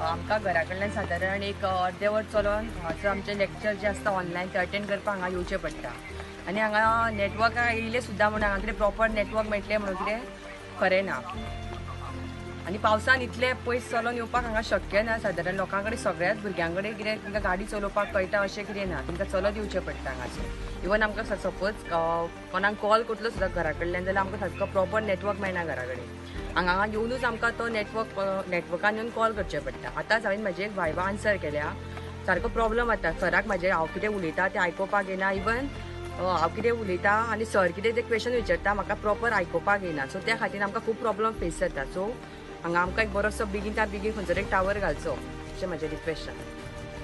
आमकां घरा कडल्यान सादारण एक अर्दें वर चलोन हांगासर आमचें लेक्चर जें आसता ऑनलायन ते अटेंड करपाक हांगा येवचें पडटा. आनी हांगा नेटवर्क येयलें सुद्दां म्हणून हांगा कितें प्रॉपर नेटवर्क मेळटलें म्हणून कितें खरें ना. आनी पावसान इतलें पयस चलोन येवपाक हांगा शक्य ना. सादारण लोकां कडेन सगळ्याच भुरग्यां कडेन कितें तांकां गाडी चलोवपाक कळटा अशें कितें ना, तांकां चलत येवचें पडटा हांगासर. इवन आमकां सपोज कोणाक कॉल करतलो सुद्दां घरा कडल्यान जाल्यार आमकां सारको प्रॉपर नेटवर्क मेळना घरा कडेन. हांगा येवनूच आमकां तो नेटवर्कान येवन कॉल करचें पडटा. आतांच हांवें म्हाजे एक वायवा आन्सर केल्या, सारको प्रॉब्लम जाता. सराक म्हाजें हांव कितें उलयता तें आयकुपाक येना. इवन हांव कितें उलयता आनी सर कितें तें क्वेशन विचारता म्हाका प्रॉपर आयकुपाक येना. सो त्या खातीर आमकां खूब प्रॉब्लम फेस जाता. सो हांगा आमकां एक बरोसो बेगीन बेगीन खंयचो एक टावर घालचो अशें म्हाजें रिक्वेस्ट आसा.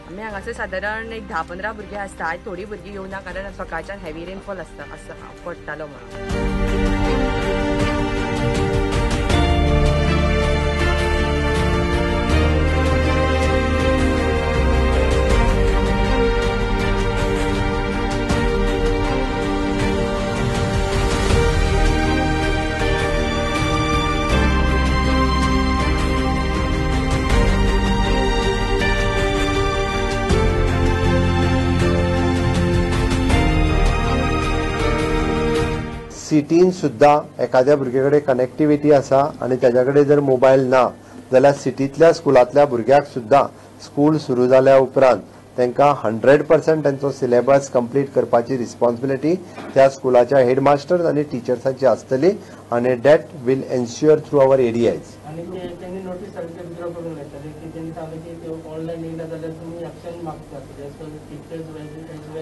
आमी हांगासर सादारण एक 10-15 भुरगीं आसता. आयज थोडीं भुरगीं येवना कारण सकाळच्यान हेवी रेनफॉल आसता पडटालो म्हणून. सिटीन सुद्दां एखाद्या भुरग्या कडेन कनेक्टिविटी आसा आनी ताज्या कडेन जर मोबायल ना जाल्यार सिटींतल्या स्कुलांतल्या भुरग्याक सुद्दां स्कूल सुरू जाल्या उपरांत तांकां 100% तांचो सिलेबस कंप्लीट करपाची रिस्पॉन्सिबिलिटी त्या स्कुलाच्या हेडमास्टर्स आनी टिचर्सांची आसतली आनी that will ensure through our ADIs.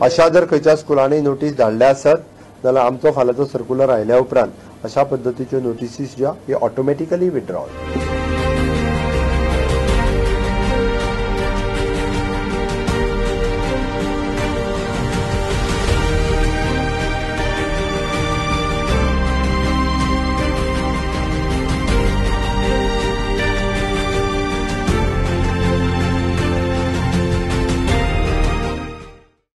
अशा जर खंयच्या स्कुलांनी नोटीस धाडल्या आसत जाल्यार आमचो फाल्यांचो सर्कुलर आयल्या उपरांत अशा पद्दतीच्यो नोटिसीस ज्यो ह्यो ऑटोमॅटिकली विथड्रॉल.